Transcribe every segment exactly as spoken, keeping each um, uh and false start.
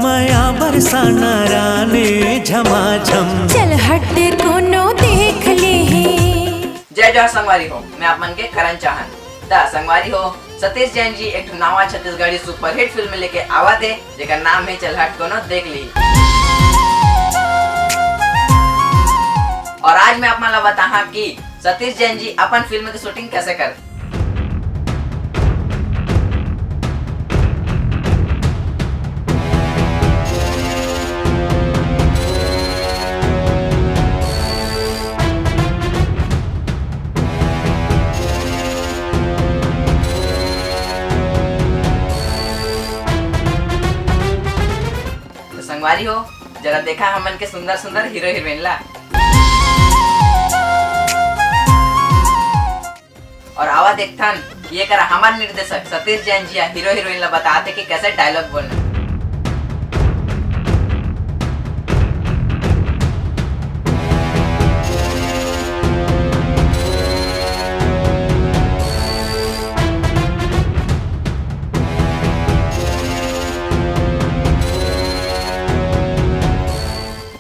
मया बरसाना रानी झमाझम। चल हट कोनो देख लेही। जय जोहार संगवारी हो, मैं आप मन के करण चाहन। त संगवारी हो, सतीश जैन जी एक ठो नवा छत्तीसगढ़ी सुपरहिट फिल्म लेके आवत हे, जेकर नाम हे चल हट कोनो देख लेही। और आज मैं आप मन ला बताहा कि सतीश जैन जी अपन फिल्म के शूटिंग कैसे कर। तो संगवारी हो, जरा देखा हमन के सुंदर सुंदर हीरो हीरोइन ला। और आवा देखथन कि ये करा हमार निर्देशक सतीश जैन जी हीरो हीरोइन ला बताते कि कैसे डायलॉग बोलना।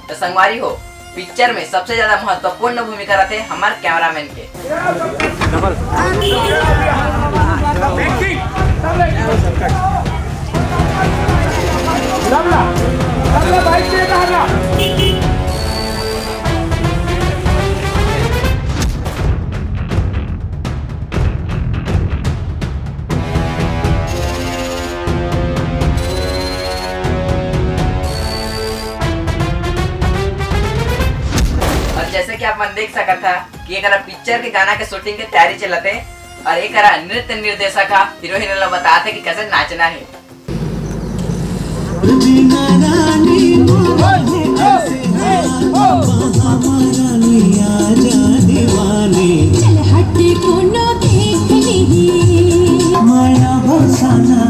तो संगवारी हो, पिक्चर में सबसे ज्यादा महत्वपूर्ण भूमिका रथे हमार कैमरामैन के। और जैसे कि आप मन देख सकत हा कि एकरा पिक्चर के गाना के शूटिंग के तैयारी चलत हे और एकरा नृत्य निर्देशक हा हीरो हीरोइन ला बतात हे कि कैसे नाचना हे। चल हट कोनो देख लेही। मया बरसाना,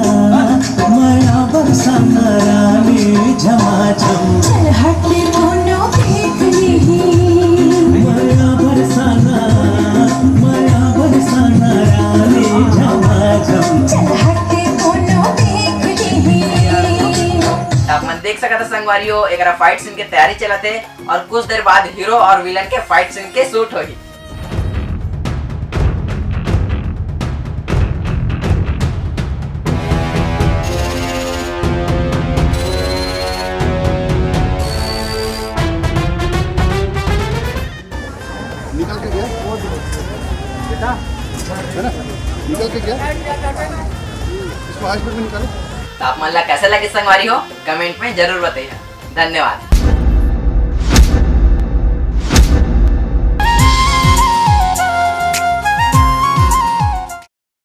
मया बरसाना रानी झमाझम। चल हट कोनो देख लेही। मया बरसाना, मया बरसाना रानी झमाझम। चल हट कोनो देख लेही। आप मन देख सकत हा संगवारी हो, एकरा फाइट सीन के तैयारी चलत हे और कुछ देर बाद हीरो और विलन के फाइट सीन के शूट होही। निकल के गया, बेटा, है ना? निकल के गया। इसको हॉस्पिटल में निकालो। तो आप मन ला कैसे लगे संगवारी हो, कमेंट में जरूर बताइए। धन्यवाद।